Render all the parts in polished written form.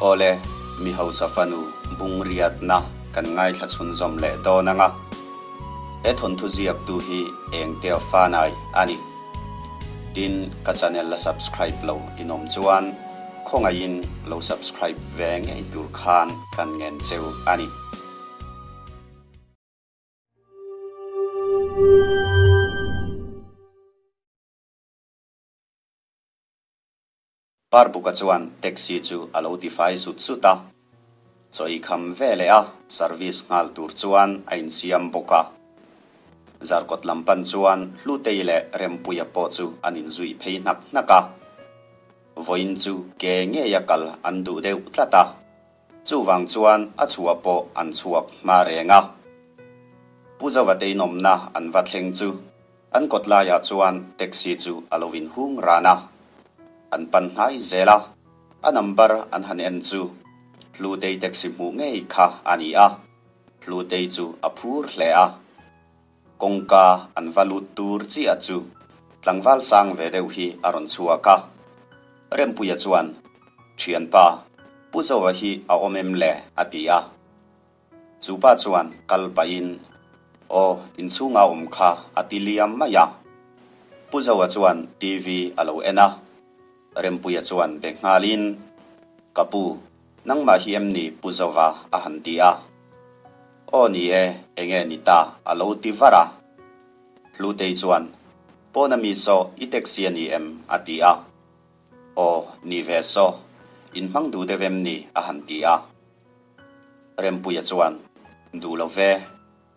Awle, mi hausa fanu bung riatna kan ngaithla chhunzawm leh dawn ang a. He thawnthu ziaktu hi Engtea Fanai a ni. Tin, ka channel la subscribe lo in awm chuan khawngaihin lo subscribe ve ngei tur khan kan ngen cheu a ni. Parbuka chuan taxi chu a lo tifai sut sut a, chaw ei kham ve leh a service nghal tur chuan a insiam bawk a. Zarkawt lam pan chuan Hlutei leh Rempuia pawh chu an inzui phei hnak hnak a. Vawiin chu ke ngeia kal an duh deuh tlat a. Chuvang chuan a chhuah pawh an chhuak hma reng a. Pu Zova te inawmna an va thleng chu an kawt laiah chuan taxi chu a lo inhung ran a. An pan hnai zel a, a number an han en chu Hlutei taxi hmuh ngei kha a ni a. Hlutei chu a phur hle a. Kawngka an va lut tur chiah chu tlangval sang ve deuh hi a rawn chhuak a. Rempuia chuan, Thianpa, Pu Zoa hi a awm em le? a ti a. Chu pa chuan kal pahin, Aw, inchhunga awm kha a ti liam mai a. Pu Zoa chuan TV a lo en a. Rempuia chuan be nghalin, Ka pu, Nangmah hi em ni Pu Zova a han ti a. Aw ni e, enge ni ta a lo ti var a. Hlutei chuan, Pawna mi saw i taxi a ni em? a ti a. Aw, ni ve saw, in hmang duh deuh em ni? a han ti a. Rempuia chuan, Duh lo ve,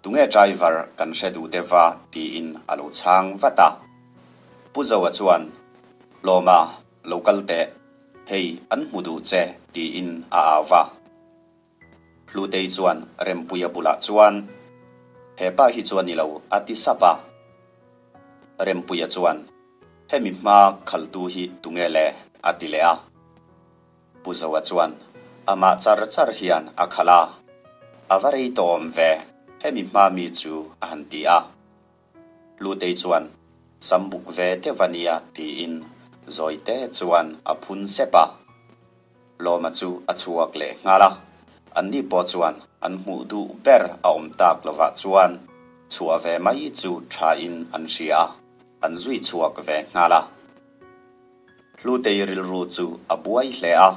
tunge driver kan hre duh deuh va tiin a lo chhang vat a. Pu Zoa chuan, Lawma, Lo kal teh, hei an hmu duh che tiin a au va. Hlutei chuan Rempuia bulah chuan, He pa hi chuan i lo a ti sap a. Rempuia chuan, Hemi hma khaltu hi tunge le? a ti leh a. Pu Zoa chuan, Amah char char hian a khalh a, a va rei tawm ve, hemi hma mi chu a han ti a. Hlutei chuan, Sam buk ve deuh a nia tiin Zawite chuan a phun sep a. Lawma chu a chhuak leh nghal a, anni pawh chuan an hmuh duh ber a awm tak lovah chuan chhuah ve mai chu thain an hria a, an zui chhuak ve nghal a. Hlutei rilru chu a buai hle a,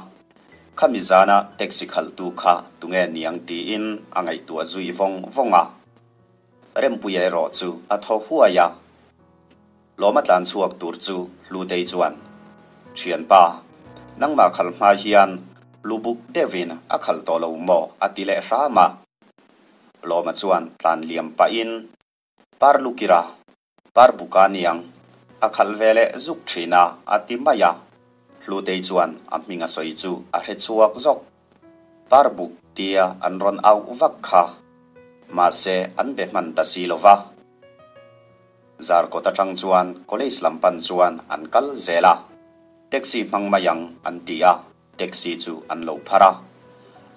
khami zana taxi khalhtu kha tunge niang tiin a ngaihtuah zui vawng vawng a. Rempuia erawh chu a thaw huai a. Lawma tlan chhuak tur chu Hlutei chuan, Thianpa, nangmah khal hma hian lubuk deuhin a khalh tawh lo maw? a ti leh hram a. Lawma chuan tlan liam pahin, Par lukira, par buka niang, a khalh ve leh zuk thin a, a ti mai a. Hlutei chuan a hming a sawi chu a hre chhuak zawk. Parbuk tia an rawn auh vak kha. Mahse an be hman ta si lo va. Zarkawt atang chuan college lam pan chuan an kal zel a. Taxi hmang mai ang an ti a, taxi chu an lo phar a.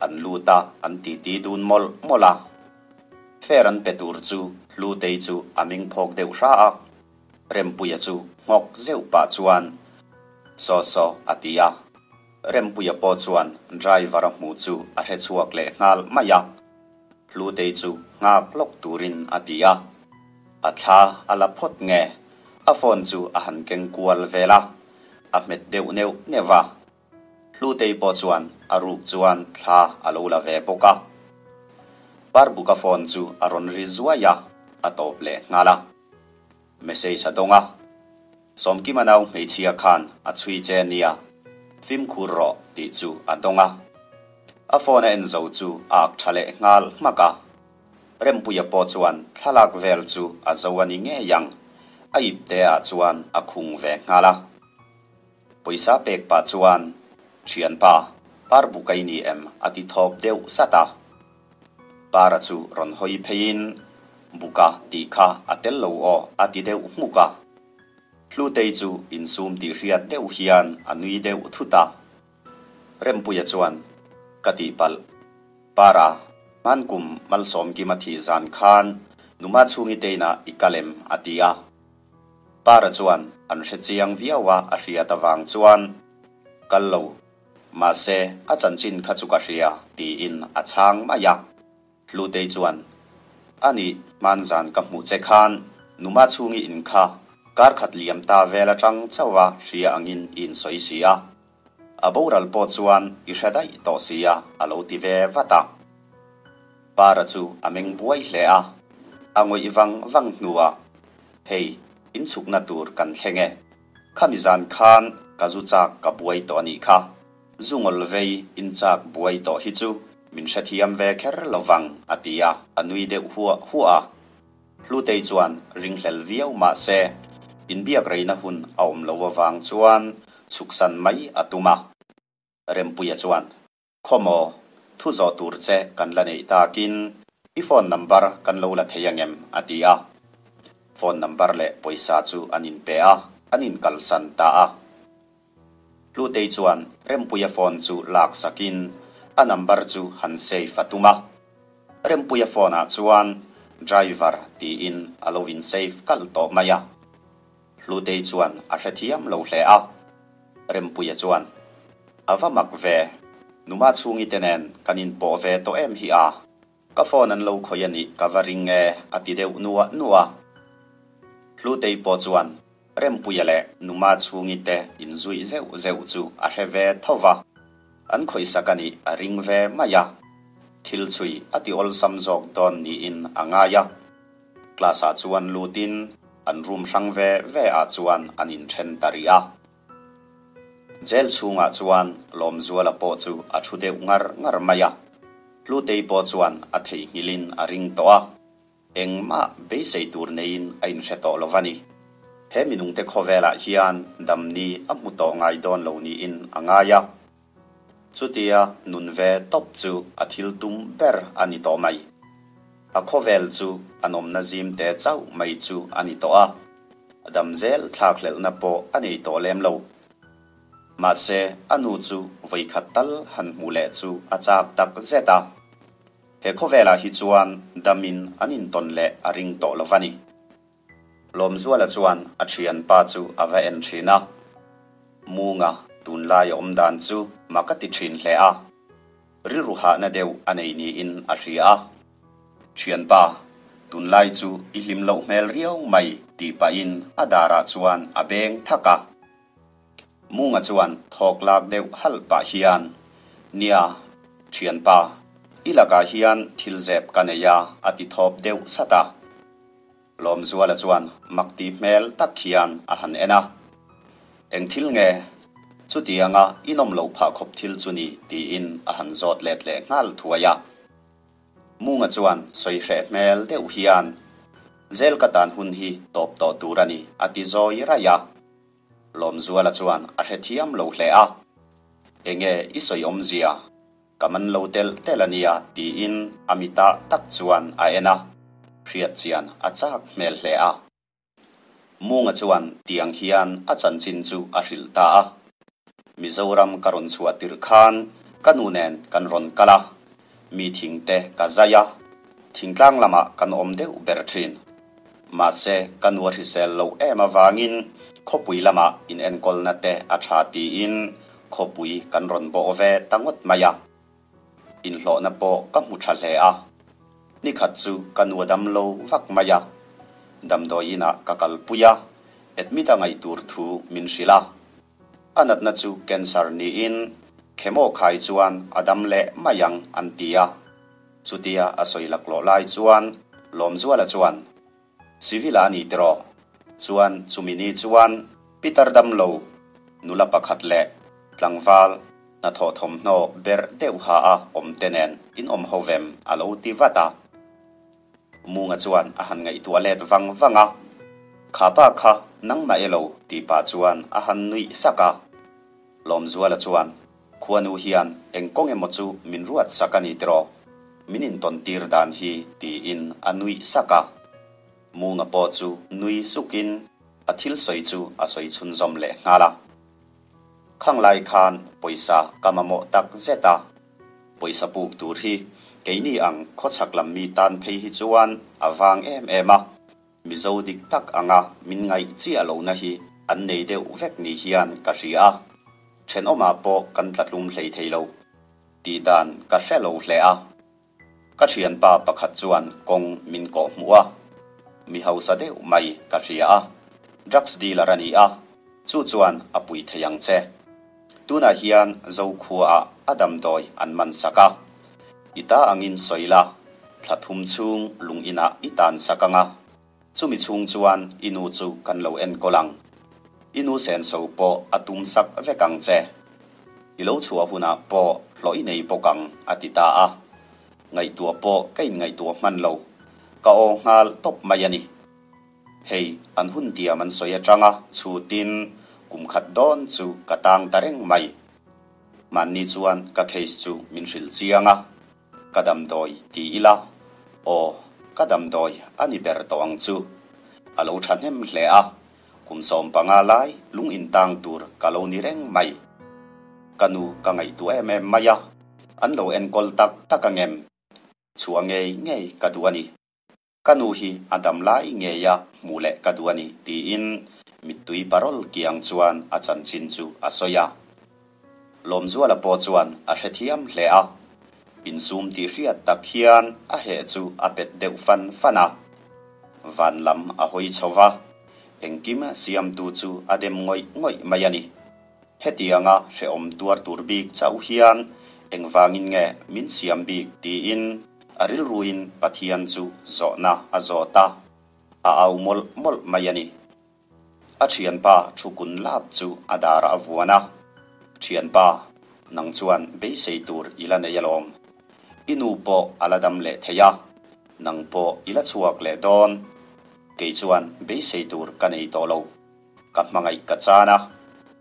An lut a, an titi dun mawlh mawlh a. Fare an pe tur chu Hlutei chu a ming phawk deuh hra a. Rempuia chu nghawk zeuh pah chuan Saw saw a ti a. Rempuia pawh chuan driver a hmuh chu a hre chhuak leh nghal mai a, Hlutei chu nghak lawk turin a ti a. A thla a la phawt nge? A phone chu a han keng kual vel a, a hmet deuh neuh neuh a. Hlutei pawh chuan a ruk chuan thla a lo la ve bawk a. Parbuka phone chu a rawn ri zuai a, a tawp leh nghal a. Message a dawng a. Sawmkima nau hmeichhia khan a chhui che nia, fimkhur rawh tih chu a dawng a. A phone a en zo chu a ak tha leh nghal hmak a. Rempuia pawh chuan thlalak vel chu a zo a ni ngei ang, a ip te ah chuan a khung ve nghal a. Pawisa pek pah chuan, Thianpa, par buk a i ni em? a ti thawp deuh sat a. Para chu rawn hawi pheiin, Buka tih kha a tel lo aw a ti deuh hmuk a. Hlutei chu insum tih hriat deuh hian a nui deuh thut a. Rempuia chuan, Ka tihpalh. Para, hmankum Malsawmkima thih zan khan Numa chhungi teinah i kal em? a ti a. Para chuan an hre chiang viau a a hriat avang chuan, Kal lo. Mahse, a chanchin kha chu ka hria, tiin a chhang mai a. Hlutei chuan, A nih, hmanzan ka hmuh che khan Numa chhungi in kha kar khat liam ta vel atang chauha hria angin i insawi si a. A boral pawh chuan i hre daih tawh si a, a lo ti ve vat a. Para chu a meng buai hle a, a ngawih vang vang hnuah, Hei, inchhukna tur kan thleng e. Khami zan khan ka zu chak ka buai tawh a nih kha. Zu ngawl vei in chak buai tawh hi chu min hrethiam ve kher lo vang, a ti a, a nui deuh huah huah a. Hlutei chuan ringhlel viau mah se, inbiak reina hun a awm lo avang chuan chhuksan mai a tum a. Rempuia chuan, Khawmaw, thu zawh tur che kan la neih takin i phone number kan lo la thei angem? a ti a. Phone number leh pawisa chu an inpe a, an inkalsan ta a. Hlutei chuan Rempuia phone chu lak sakin a number chu han save a tum a. Rempuia phone ah chuan driver tiin a lo in save kalh tawh mai a. Hlutei chuan a hrethiam lo hle a. Rempuia chuan, A va mak ve, Numa chhungi te nen kan inpawh ve tawh em hi a? Ka phone an lo khawih a nih ka va ring e a ti deuh nuah nuah a. Hlutei pawh chuan Rempuia leh Numa chhungi te inzuih zeuh zeuh chu a hre ve tho va, an khawihsak a nih a ring ve mai a. Thil chhui a ti awlsam zawk dawn niin a ngai a. Class ah chuan lutin an room hrang ve ve ah chuan an inthen ta rih a. Jail chhungah chuan Lawmzuala pawh chu a thu deuh ngar ngar mai a. Hlutei pawh chuan a theihnghilhin a ring tawh a. Engmah beisei tur neiin a inhre tawh lo va ni. He minungte khawvelah hian damni a hmu tawh ngai dawn lo niin a ngai a. Chutia nun ve tawp chu a thil tum ber a ni tawh mai. A khawvel chu a nawmna zim te chauh mai chu a ni tawh a, a dam zel thlakhlelhna pawh a nei tawh lem lo. Mahse, a nu chu vawikhat tal han hmuh leh chu a chak tak zet a. He khawvelah hi chuan damin an intawn leh a ring tawh lo va ni. Lawmzuala chuan a thianpa chu a va en thin a, Munga tunlai a awm dan chu mak a ti thin hle a, rilru hahna deuh a nei niin a hria a. Thianpa, tunlai chu i hlim loh hmel riau mai tih pahin a darah chuan a beng thak a. Munga chuan thawk lak deuh halh pah hian, Nia, thianpa, i lakah hian thil zep ka nei a a ti thawp deuh sat a. Lawmzuala chuan mak ti hmel tak hian a han en a, Eng thil nge? Chutianga inawm loh phah khawp thil chu ni tiin a han zawt let leh nghal thuai a. Munga chuan sawi hreh hmel deuh hian, Zel ka tan hun hi tawp tawh tur a ni a ti zawi raih a. Lawmzuala chuan a hrethiam lo hle a, Enge i sawi awmzia? Ka man lo telh telh a nia tiin a mitah tak chuan a en a, hriat chian a chak hmel hle a. Munga chuan tiang hian a chanchin chu a hrilh ta a, Mizoram ka rawn chhuah tirh khan ka nu nen kan rawn kal a, mi thing te ka zai a, thingtlang lamah kan awm deuh ber thin. Mahse ka nu a hrisel loh em avangin khawpui lamah inenkawlna te a tha tiin Khawpui kan rawn bawh ve ta ngawt mai a, inhlawhna pawh ka hmu tha hle a. Nikhat chu ka nu a dam lo vak mai a, damdawi inah ka kalpui a, admit a ngaih tur thu min hrilh a. A natna chu cancer niin chemo khai chuan a dam leh mai ang an ti a. Chutia a sawi laklawh lai chuan Lawmzuala chuan, Civil a ni tiraw? Chuan chumi ni chuan Peter damlo nula pakhat leh tlangval hnathawh thawmhnaw ber deuh ha a awm te nen in awm ho vem a lo ti vat a. Munga chuan a han ngaihtuah let vang vang a, Kha pa kha nangmah elo tih pah chuan a han nuih sak a. Lawmzuala chuan Khuanu hian eng kawng emaw chu min ruat sak a ni tiraw? Min intawn tir dan hi tiin a nuih sak a. Munga pawh chu nui sukin a thil sawi chu a sawi chhunzawm leh nghal a. Khang lai khan pawisa ka mamawh tak zet a. Pawisa puk tur hi keini ang khawchhak lam mi tan phei hi chuan a vang em em a. Mizo dik tak anga min ngaih chiah lohna hi an nei deuh vek ni hian ka hria a. Thenawmah pawh kan tlatlum hlei thei lo. Tih dan ka hre lo hle a. Ka thianpa pakhat chuan kawng min kawh hmuh a. Mi hausa deuh mai ka hria a. Drugs dealer a ni a, chu chuan a pui thei ang che. Tunah hian Zokhuaah a damdawi an man sak a. I ta angin sawi la, thla thum chhung lung inah i tan sak ang a. Chumi chhung chuan i nu chu kan lo enkawl ang. I nu senso pawh a tum sak vek ang che. I lo chhuah hunah pawh hlawh i nei bawk ang, a ti ta a. Ngaihtuah pawh ka inngaihtuah hman lo. Ka aw nghal tawp mai a ni. Hei, an hun tiam an sawi atanga chhutin kum khat dawn chu ka tang ta reng mai. Mahni chuan ka case chu min hrilh chiang a. Ka damdawi ti ila, aw, ka damdawi a ni ber tawh ang chu. A lo thahnem hle a, kum 15 lai lung intang tur ka lo ni reng mai. Ka nu ka ngaihtuah em em mai a, an lo enkawl tak tak angem? Chhuah ngei ngei ka duh a ni. Ka nu hi a dam lai ngei a hmuh leh ka duh a ni, tiin mittui parawl kiang chuan a chanchin chu a sawi a. Lawmzuala pawh chuan a hrethiam hle a, insum tih hriat tak hian a heh chu a pet deuh fan fan a. Van lam a hawi chho va, engkim siamtu chu a dem ngawih ngawih mai a ni. Hetianga hrehawm tuar tur bik chauh hian engvangin nge min siam bik tiin a rilruin Pathian chu zawhna a zawt a, a au mawlh mawlh mai a ni. A thianpa thu kun lap chu a darah a vuan a, Thianpa, nang chuan beisei tur i la nei alawm. I nu pawh a la dam leh thei a, nang pawh i la chhuak leh dawn. Kei chuan beisei tur ka nei tawh lo. Ka hmangaih ka chan a,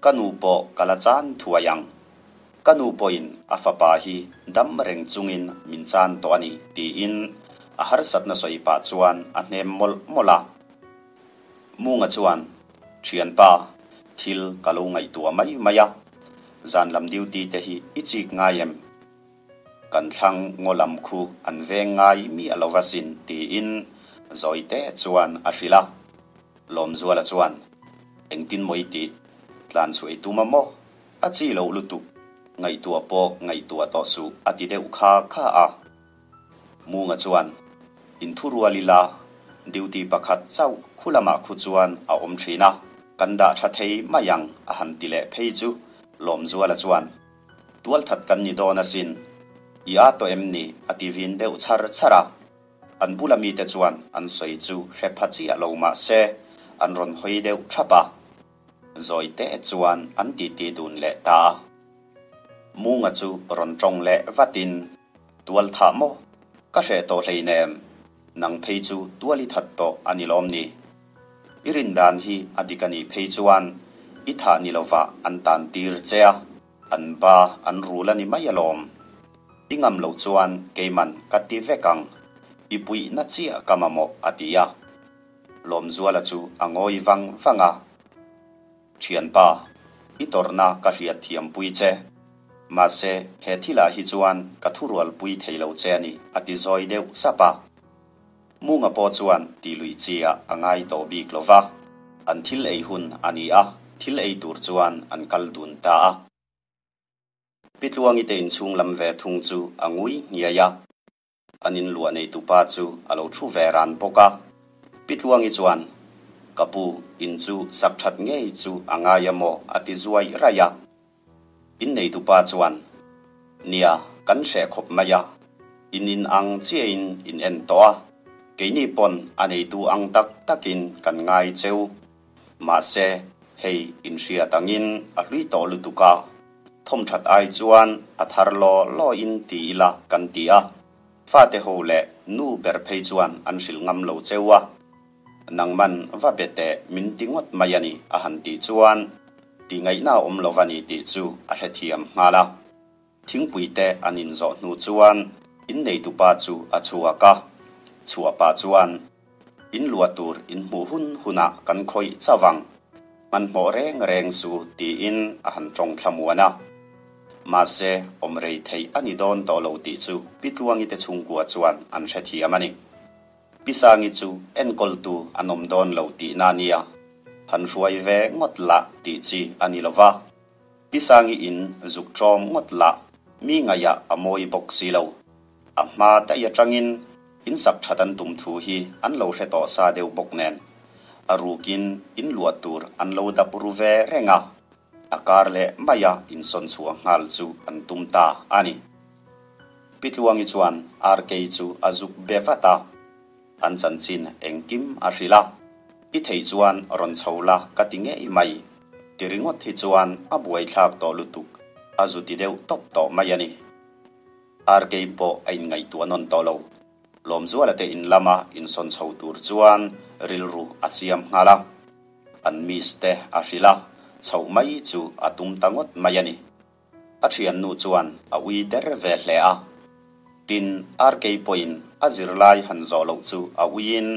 ka nu pawh ka la chan thuai ang. Ka nu pawhin a fapa hi dam reng chungin min chan tawh a ni, tiin a harsatna sawi pah chuan a hnem mawlh mawlh a. Munga chuan, Thianpa, thil ka lo ngaihtuah mai mai a, zan lam duty te hi i chik ngai em? Kan thlang ngaw lam khu an veng ngai miah lo va sin, tiin Zawite chuan a hrilh a. Lawmzuala chuan, Engtin maw i tih? Tlan chhuah i tum a maw? A chi loh lutuk, ngaihtuah pawh ngaihtuah tawh suh, a ti deuh kha kha a. Munga chuan, Inthu rual ila, duty pakhat chauh khu lamah khu chuan a awm thin a, kan dah tha thei mai ang, a han ti leh phei chu Lawmzuala chuan, Tualthat kan ni dawn asin, i a tawh em ni? a ti vin deuh chhar chhar a. An bula mite chuan an sawi chu hre pha chiah lo mah se, an rawn hawi deuh thap a. Zawi te chuan an titi dun leh ta a. Munga chu rawn tawng leh vatin, Tual thah maw? Ka hreh tawh hleinem, nang phei chu tual i that tawh a ni lawm ni? I rin dan hi a dik a nih phei chuan i thah ni lovah an tan tir che a. An ba an rul a ni mai alawm. I ngam loh chuan keiman ka ti vek ang, i puihna chiah ka mamawh a ti a. Lawmzuala chu a ngawi vang vang a. Thianpa, i tawrhna ka hriat thiampui che. Mahse, he thilah hi chuan ka thurualpui thei lo che a ni a ti zawi deuh sap a. Munga pawh chuan ti luih chi ah a ngai tawh bik lo va, an thil ei hun a ni a, thil ei tur chuan an kal dun ta a. Pi Tluangi te inchhung lam ve thung chu a ngui hniai a, an inluah neitupa chu a lo thu ve ran bawk a. Pi Tluangi chuan, Ka pu, in chu sak that ngei chu a ngai a maw? a ti zuai raih a. Inneitupa chuan, Nia, kan hreh khawp mai a, in in ang chiahin in en tawh a, keini pawn a neitu ang tak takin kan ngai cheu. Mahse, hei in hriat angin a hlui tawh lutuk a, thawmthat ai chuan a thar law lawin ti ila kan ti a, fate ho leh nu ber phei chuan an hrilh ngam lo cheu a. Nangman va be teh min ti ngawt mai a ni a han tih chuan tih ngaihna a awm lo va ni tih chu a hrethiam nghal a. Thingpui te an inzawh hnu chuan inneitupa chu a chhuak a, chhuah pah chuan in luah tur in hmuh hun hunah kan khawih chauh ang, hmanhmawh reng reng su tiin a han tawng thlamuan a. Mahse, awm rei theih a ni dawn tawh lo tih chu Pi Tluangi te chhungkua chuan an hrethiam a ni. Pi Sangi chu enkawltu an awm dawn lo tihna a nia, han hruai ve ngawt lah tih chi a ni lo va. Pi Sangi in zuk ṭawm ngawt lah mi ngaihah a mawi bawk si lo. A hma daih aṭangin in sak ṭhat an tum thu hi an lo hre tawh sa deuh bawk nen, a rukin in luah tur an lo dap ru ve reng a, a kar leh maia insawn chhuah nghal chu an tum ta a ni. Pi Tluangi chuan Arkei chu a zuk be vat a. An chanchin engkim a hrilh a, I theih chuan rawn chho la ka ti ngei mai. Ti ringawt hi chuan a buaithlak tawh lutuk, a zu ti deuh tawp tawh mai a ni. Arkei pawh a inngaihtuah nawn tawh lo. Lawmzuala te in lama insawn chho tur chuan rilru a siam nghal a. An miss te a hrilh a, chhoh mai chu a tum ta ngawt mai a ni. A thiannu chuan a ui der ve hle a. Tin, Arkei pawhin a zirlai han zawh loh chu a uiin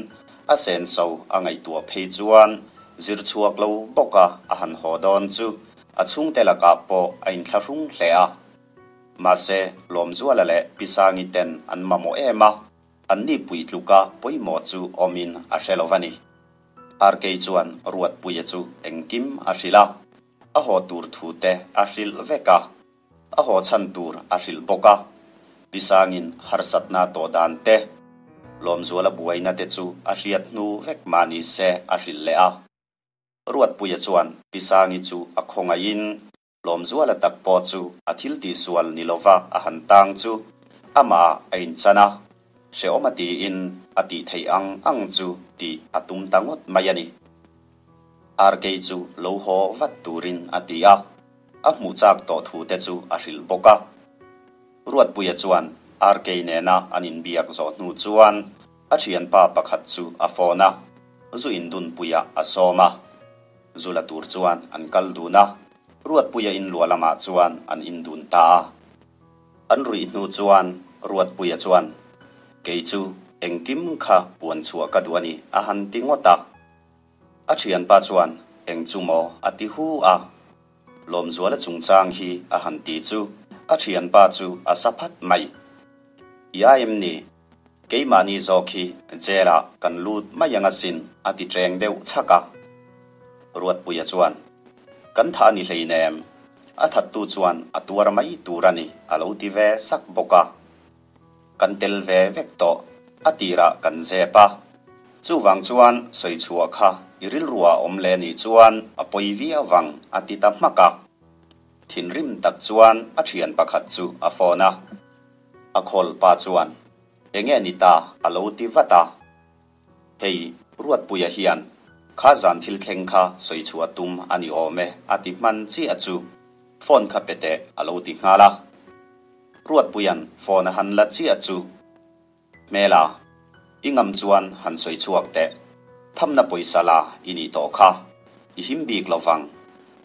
a senso a ngaihtuah phei chuan zir chhuak lo bawka a han haw dawn chu a chhungte lakah pawh a inthlahrung hle a. Mahse, Lawmzuala leh Pi Sangi ten an mamawh em a, anni pui tluka pawimawh chu awmin a hre lo va ni. Arkei chuan Ruatpuia chu engkim a hrilh a. A haw tur thu te a hrilh vek a, a haw chhan tur a hrilh bawk a. Pi Sangin harsatna tawh dan te, Lawmzuala buaina te chu a hriat hnu vek mah ni se a hrilh leh a. Ruatpuia chuan Pi Sangi chu a khawngaihin Lawmzuala tak pawh chu a thil tihsual ni lova a han tang chu amah a inchan a, hrehawm a tiin a tih theih ang ang chu tih a tum ta ngawt mai a ni. Arkei chu lo haw vat turin a ti a, a hmuh chak tawh thu te chu a hrilh bawk a. Ruatpuia chuan Arkei nena an inbiak zawh hnu chuan a thianpa pakhat chu a phone a, zu indunpuiah a sawm a. Zu la tur chuan an kal dun a, Ruatpuia inluah lamah chuan an indun ta a. An ruih hnu chuan Ruatpuia chuan, Kei chu engkim kha puan chhuah ka duh a ni, a han ti ngawt a. A thianpa chuan, Eng chu maw? a ti hu a. Lawmzuala chungchang hi a han ti chu a thianpa chu a sa phat mai. I a em ni? Keimahni zawk hi jail ah kan lut mai ang asin a ti ṭeng deuh chhak a. Ruatpuia chuan, Kan thah a ni hleinem, a thattu chuan a tuar mai tur a ni a lo ti ve sak bawk a. Kan tel ve vek tawh, a tirah kan zep a. Chuvang chuan sawi chhuah kha i rilruah a awm leh nih chuan a pawi viau vang a ti ta hmak a. Thinrim tak chuan a thian pakhat chu a phone a. A khawl pa chuan, Enge ni ta? a lo ti vat a. Hei, Ruatpuia hian kha zan thil thleng kha sawi chhuah tum a ni awm e a ti hman chiah chu phone kha pe teh a lo ti nghal a. Ruatpuia'n phone a han la chiah chu, Hmela, i ngam chuan han sawi chhuak teh. Thamna pawisa la i nih tawh kha, i him bik lo vang,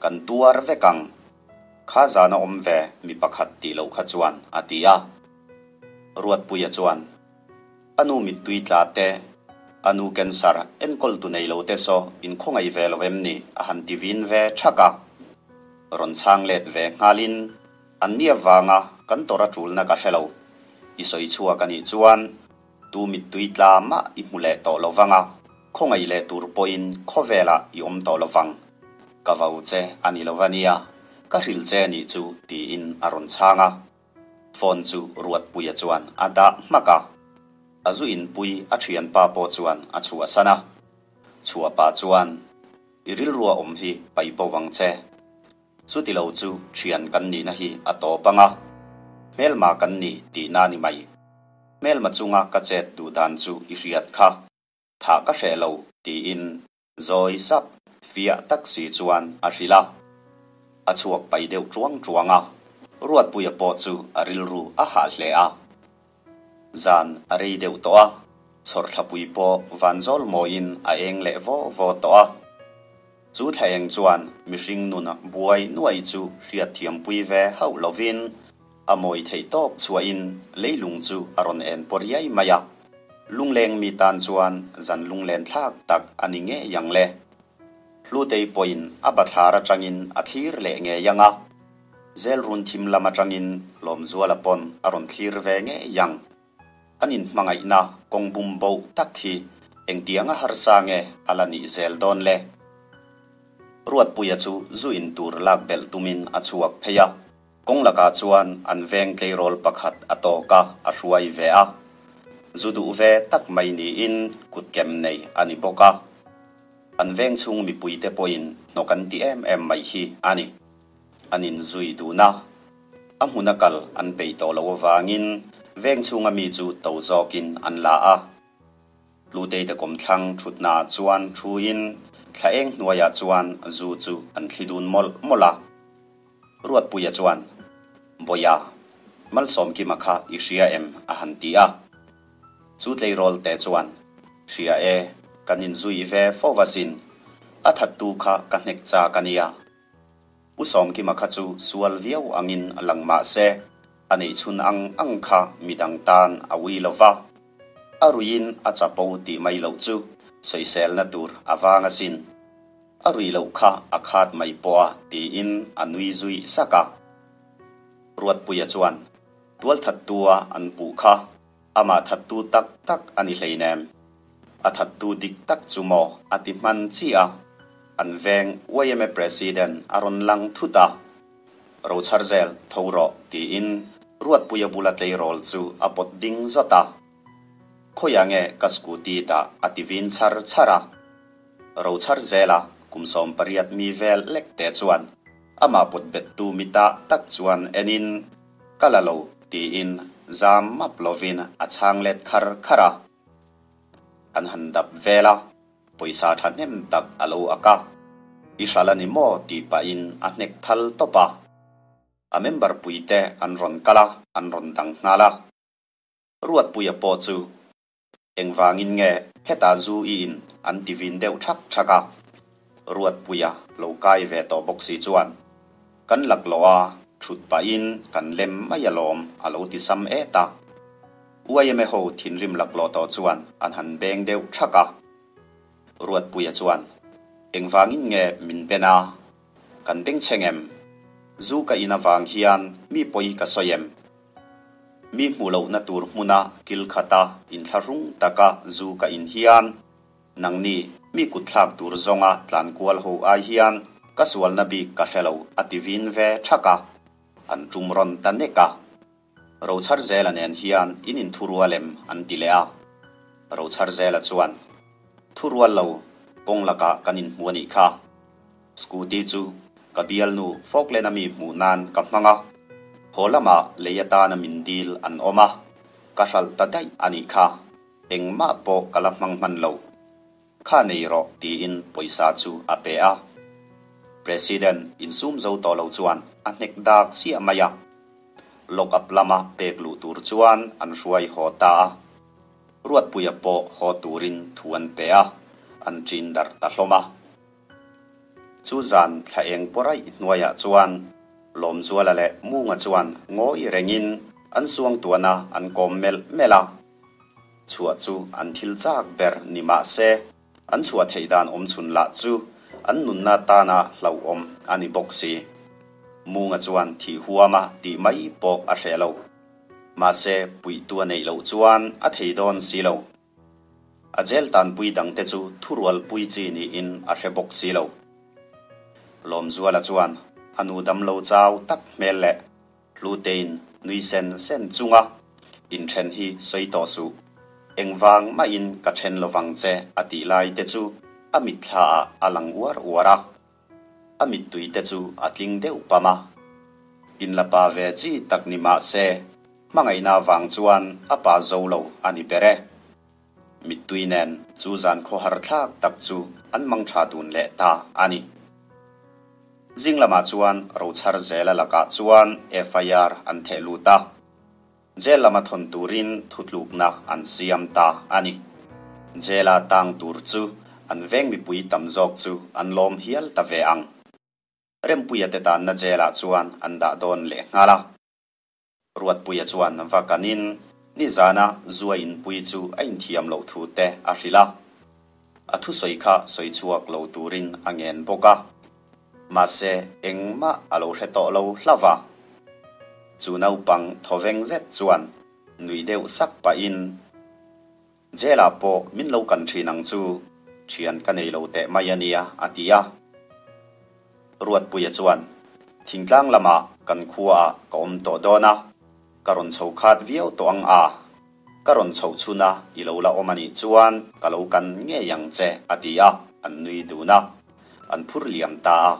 kan tuar vek ang. Kha zana awm ve mi pakhat tih loh kha chuan a ti a. Ruatpuia chuan, A nu mittui tla te, a nu cancer enkawl tu nei lo te saw in khawngaih ve lo em ni? a han ti vin ve thak a. Rawn chhang let ve nghalin, An nia vanga kan tawrh a tulna ka hre lo. I sawi chhuak a nih chuan tu mittui tla mah i hmu leh tawh lo vang a, khawngaih leh tur pawhin khawvelah i awm tawh lo vang. Ka vau che a ni lo va nia, ka hrilh che nih chu tiin a rawn chhang a. Phone chu Ruatpuia chuan a dah hmak a, a zu inpui a thianpa pawh chuan a chhuahsan a. Chhuahpa chuan, I rilrua awm hi paih bo vang che. Chuti lo chu thian kan nihna hi a tawp ang a, hmelma kan ni tihna ni mai. Hmelma chunga ka chet duh dan chu i hriat kha. Thah ka hreh lo, tiin zawi sap fiah tak si chuan a hrilh a. A chhuak pai deuh tuang tuang a, Ruatpuia pawh chu a rilru a hah hle a. Zan a rei deuh tawh a, chhawrthlapui pawh vanzawl mawiin a eng leh vaw vaw tawh a. Chu thla eng chuan mihring nun buai nuai chu hriatthiampui ve hauh lovin a mawi theih tawp chhuahin leilung chu a rawn en paw riai mai a. Lungleng mi tan chuan zan lunglen thlak tak a ni ngei ang le. Hlutei pawhin a bathlar atangin a thlir leh ngei ang a. Zelrun thim lam atangin Lawmzuala pawn a rawn thlir ve ngei ang. An inhmangaihna kawng bum boh tak hi engtianga harsa nge a la nih zel dawn le? Ruatpuia chu zu in tur lak belh tumin a chhuak phei a. Kawng lakah chuan an veng tleirawl pakhat a tawk a, a hruai ve a. Zu duh ve tak mai niin kutkem nei a ni bawk a. An veng chhung mipuite pawhin hnawk an ti em em mai hi a ni. An inzui dun a. A hmuna kal an peih tawh loh avangin veng chhunga mi chu to zawkin an la a. Hlutei te kawmthlang thutnaah chuan thuin thla eng hnuaiah chuan zu chu an thli dun mawlh mawlh a. Ruatpuia chuan, Bawia, Malsawmkima kha i hria em? a han ti a. Chu tleirawl te chuan, Hria e, kan inzui ve fo asin. A thattu kha ka hnek chak a nia. U Sawmkima kha chu sual viau angin a lang mah se, a neihchhun ang ang kha midang tan a ui lo va. A ruiin a chapo tih mai loh chu sawiselna tur a vang asin. A ruih loh kha a khat mai pawh a tiin a nui zui sak a. Ruatpuia chuan, Tualthattua an puh kha amah thattu tak tak a ni hleinem. A thattu dik tak chu maw a ti hman chiah a. An veng yma President a rawn lang thut a. Rochharzel tho rawh tiin Ruatpuia bula tleirawl chu a pawt ding zawt a. Khawiah nge ka scooty dah a ti vin chhar chhar a. Rochhar zela kum 18 mi vel lek te chuan amah pawt bettu mita tak chuan enin ka la lo tiin zam map lovin a chhang let khar khar a. An han dap vel a, pawisa thahnem tak a lo ak a. I hral a ni maw tih pahin a hnek thal tawp a. A member puite an rawn kal a, an rawn dang nghal a. Ruatpuia pawh chu engvangin nge hetah zu i in an ti vin deuh thak thak a, Ruatpuia lo kai ve tawh bawk si chuan kan laklawh a thut pahin kan lem mai alawm a lo ti sam et a. Yma ho thinrim laklawh tawh chuan an han beng deuh thak a. Ruatpuia chuan engvangin nge min ben a, kan bengchheng em? Zu ka in avang hian mi pawi ka sawi em? Mi hmuh lohna tur hmuna kil khata inthlahrung taka zu ka in hian, nangni mi kutthlak tur zawnga tlan kual ho ai hian ka sualna bik ka hre lo a ti vin ve thak a, an tum rawn ta nek a. Rochharzela nen hian in inthurual em an ti leh a. Rochharzela chuan, Thurual lo, kawng lakah kan inhmu a nih kha. Scooty chu ka bialnu Falkland a mi hmuh nan ka hmang a, haw lamah lei atana min dil an awm a, ka hralh ta daih a nih kha, engmah pawh ka la hmang hman lo. Kha nei rawh tiin pawisa chu a pe a. President insum zo tawh lo chuan a hnek dak chiah mai a. Lock up lama pek luh tur chuan an hruai haw ta a. Ruatpuia pawh haw turin thu an pe a, an ṭin darh ta hlawm a. Chu zan thla eng pawraih hnuaiah chuan Lawmzuala leh Munga chuan ngawi rengin an suangtuahna an kawm melh melh a. Chhuah chu an thil chak ber ni mah se, an chhuah theih dan awm chhun lah chu an nunna tana hlauhawm a ni bawk si. Munga chuan thih huama tih mai pawh a hreh lo. Mahse, puihtu a neih loh chuan a thei dawn si lo. A jail tanpui dangte chu thurualpui chi niin a hre bawk si lo. Lawmzuala chuan a nu damlo chau tak hmel leh Hlutein nui sen sen chunga inthen hi sawi tawh suh. Engvang mahin ka then lovang che a tih lai te chu a mitthlaah a lang uar uar a. A mittui te chu a tling deuh pam a. Inla pa ve chi tak ni mah se, hmangaihna vang chuan a pa zo lo a ni ber e. Mittui nen chu zan khawhar thlak tak chu an mang tha dun leh ta a ni. Zing lamah chuan Rochhar Zela lakah chuan FIR an theh lut a. Jail lama thawn turin thutlukna an siam ta a ni. Jail-a tang tur chu an veng mipui tam zawk chu an lawm hial ta ve ang. Rempuia te tanna jail-ah chuan an dah dawn leh nghal a. Ruatpuia chuan va kanin nizana zua inpui chu a inthiam loh thu te a hrilh a. A thusawi kha sawi chhuak lo turin a ngen bawk a. Mahse, engmah a lo hre tawh lo hlauh va. Chu naupang thawveng zet chuan nuih deuh sak pahin, Jail-ah pawh min lo kan thin ang chu, thian ka nei lo teh mai a nia, a ti a. Ruatpuia chuan, Thingtlang lamah kan khuaah ka awm tawh dawn a, ka rawn chho khat viau tawh ang a, ka rawn chhoh chhun a i lo la awm a nih chuan ka lo kan ngei ang che, a ti a, an nui dun a, an phur liam ta a.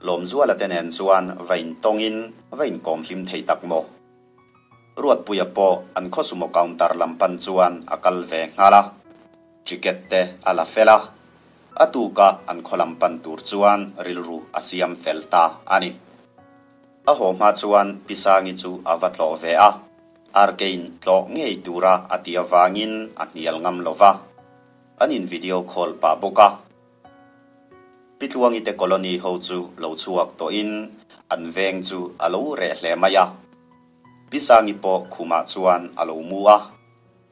Lawmzuala te nen chuan va intawngin va inkawm hlim thei tak maw? Ruatpuia pawh an khaw sumo counter lam pan chuan a kal ve nghal a, ticket te a la fel a, a tuka an khaw lam pan tur chuan rilru a siam fel ta a ni. A haw hma chuan Pi Sangi chu a va tlawh ve a, Arkein tlawh ngei tura a ti avangin a hnial ngam lo va, an in video call pah bawk a. Pi Tluangi te colony ho chu lo chhuak tawhin an veng chu a lo reh hle mai a. Pi Sangi pawh khumah chuan a lo mu a,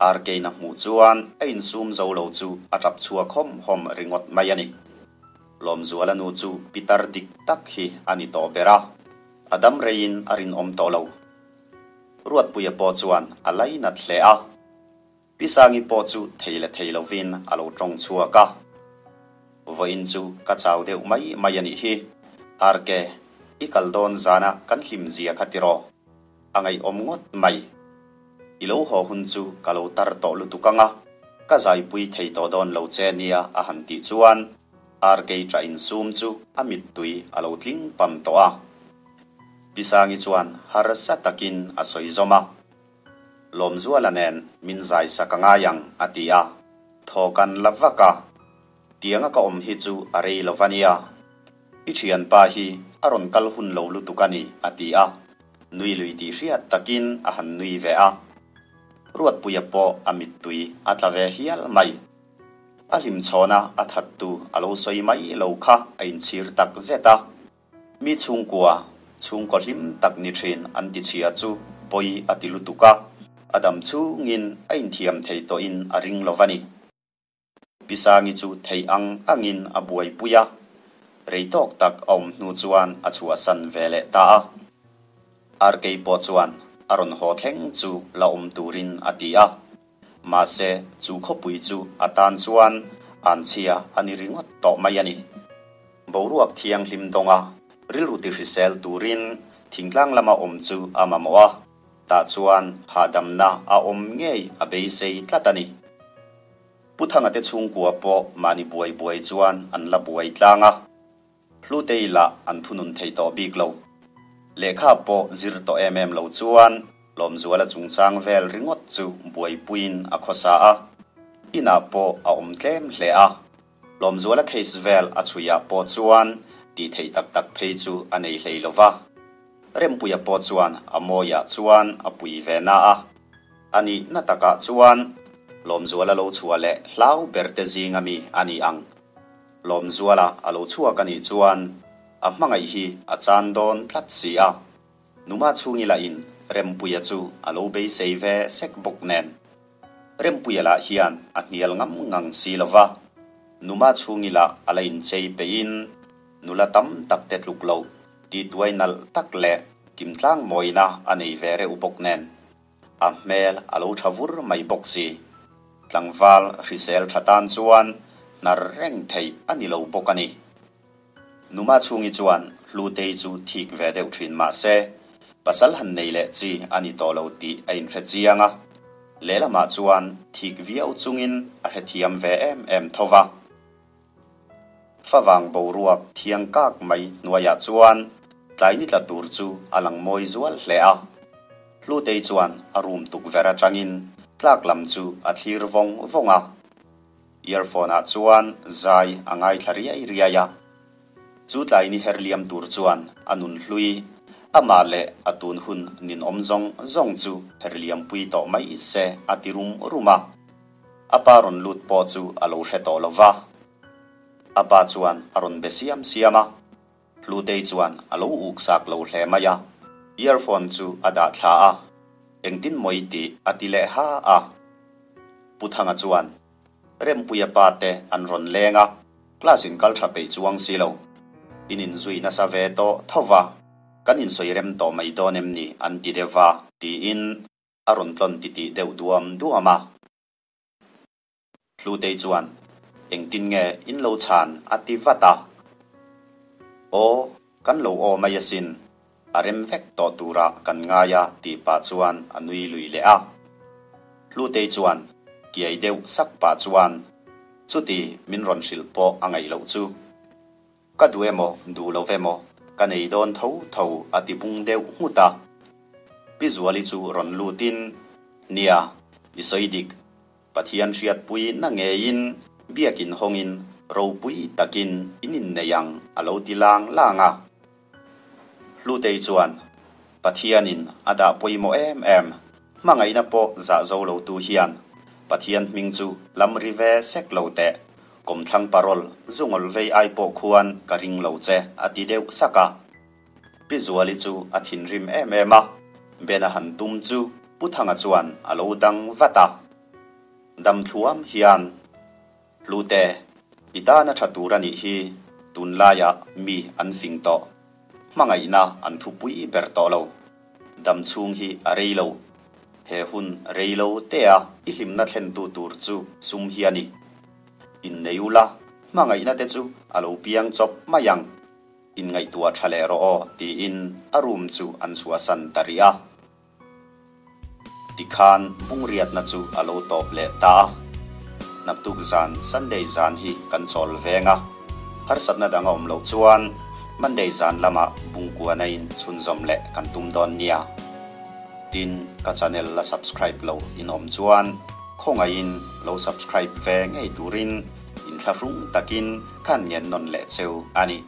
Arkein a hmuh chuan a insum zo lo chu a tap chhuak hawm hawm ringawt mai a ni. Lawmzuala nu chu pitar dik tak hi a ni tawh ber a, a dam reiin a rinawm tawh lo. Ruatpuia pawh chuan a lainat hle a. Pi Sangi pawh chu thei leh thei lovin a lo tawng chhuak a. Vawiin chu ka chau deuh mai mai a nih hi. RK, i kal dawn zana kan hlim zia kha tiraw? A ngaihawm ngawt mai. I lo haw hun chu ka lo tar tawh lutuk ang a, ka zaipui thei tawh dawn lo che nia a han tih chuan RK ṭah insum chu a mittui a lo tling pam tawh a. Pi Sangi chuan harsa takin a sawi zawm a. Lawmzuala nen min zai sak a ngai ang a ti a, thaw kan la vak a, tianga ka awm hi chu a rei lo va nia, i thianpa hi a rawn kal hun lo lutuk a ni a ti a, nui lui tih hriat takin a han nui ve a, Ruatpuia pawh a mittui a tla ve hial mai. A hlimchhawna a thattu a lo sawi mai lo kha a inchhir tak zet a. Mi chhungkua, chhungkaw hlim tak ni thin an ti chhia chu pawi a ti lutuk a, a dam chhungin a inthiam thei tawhin a ring lo va ni. Pi Sangi chu thei ang angin a buaipui a, rei tawk tak a awm hnu chuan a chhuahsan ve leh ta a. Arkei pawh chuan a rawn haw thleng chu la awm turin a ti a, mahse chu khawpui chu a tan chuan anchhia a ni ringawt tawh mai a ni. Boruak thianghlim dawnga rilru tihrisel turin thingtlang lama awm chu a mamawh a, tah chuan hahdamna a awm ngei a beisei tlat a ni. Pu Thanga te chhungkua pawh mahni buai buai chuan an la buai tlang a, Hlutei lah an thunun thei tawh bik lo. Lehkha pawh zir tawh em em lo chuan Lawmzuala chungchang vel ringawt chu buaipuiin a khawsa a, inah pawh a awm tlem hle a. Lawmzuala case vel a chhuiah pawh chuan tih theih tak tak phei chu a nei hlei lo va. Rempuia pawh chuan a mawiah chuan a pui ve na a. A nihna takah chuan Lawmzuala lo chhuah leh hlau ber te zinga mi a ni ang. Lawmzuala a lo chhuak a nih chuan a hmangaih hi a chan dawn tlat si a. Numa chhungi lahin Rempuia chu a lo beisei ve sek bawk nen. Rempuia lah hian a hnial ngam ngang si lo va, Numa chhungi lah a la inchei peihin nula tam tak te tluk lo tihtuai nalh tak leh kimtlang mawina a nei ve reuh bawk nen a hmel a lo tha vur mai bawk si. Tlangval hrisel tha tan chuan hnar reng theih a ni lo bawk a ni. Numa chhungi chuan Hlutei chu thik ve deuh thin mah se, pasal han nei leh chi a ni tawh lo tih a inhre chiang a. Lehlamah chuan thik viau chungin a hrethiam ve em em tho va. Favang boruak thiang kak mai hnuaiah chuan tlai ni tla tur chu a lang mawi zual hle a. Hlutei chuan a room tukverh atangin tlak lam chu a thlir vawng vawng a. Earphone ah chuan zai a ngaithla riai riai a. Chu tlai ni her liam tur chuan a nun hlui, amah leh a tun hun ninawm zawng zawng chu her liam pui tawh mai se a ti rum rum a. A pa rawn lut pawh chu a lo hre tawh lo va. A pa chuan a rawn be siam siam a. Hlutei chuan a lo uk sak lo hle mai a, earphone chu a dah thla a, Engtin mawi tih a ti leh ha a. Pu Thanga chuan, Rempuia pa te an rawn leng a, class in kal tha peih chuang si lo. In inzui nasa ve tawh tho va, kan insawi rem tawh mai dawn em ni an ti deuh va, tiin a rawn tlawn titih deuh duam duam a. Hlutei chuan, Engtin nge in lo chhan? a ti vat a. Aw, kan lo aw mai asin, a rem vek tawh turah kan ngai a tih pah chuan a nui lui leh a. Hlutei chuan kiai deuh sak pah chuan, Chuti min rawn hrilh pawh a ngaih loh chu. Ka duh emaw, duh lo emaw, ka nei dawn tho tho a ti bung deuh nghut a. Pi Zuali chu rawn lutin, Nia, i sawi dik. Pathian hriatpui na ngeiin biakin hawngin ropui takin in innei ang a lo ti lang lang a. Hlutei chuan, Pathianin a dah pawimawh em em, hmangaihna pawh zah zo lotu hian Pathian hming chu lam ri ve sek lo teh, kawmthlang parol zungawl vei ai pawh khuan ka ring lo che a ti deuh sak a. Pi Zuali chu a thinrim em em a, Bena han tum chu Pu Thanga chuan a lo dang vat a. Dam thluam hian, Hlute, i tana tha tur a nih hi, tunlaiah mi an fing tawh. Hmangaihna an thupui ber tawh lo. Dam chhung hi a rei lo. He hun rei lo tea i hlimna thlentu tur chu sum hi a ni. Innei ula, hmangaihna te chu a lo piang chawp mai ang. Inngaihtuah tha leh rawh aw tiin a room chu an chhuahsan ta rih a. Tikhan bungriatna chu a lo tawp leh ta a. Naktuk zan Sunday zan hi kan chawl veng a, harsatna dang a awm loh chuan Monday zan lamah bungkuana in chhunzawm leh kan tum dawn nia. Tin, ka channel la subscribe lo in awm chuan khawngaihin lo subscribe ve ngei turin inthlahrung takin khan ngen nawn leh cheu a ni.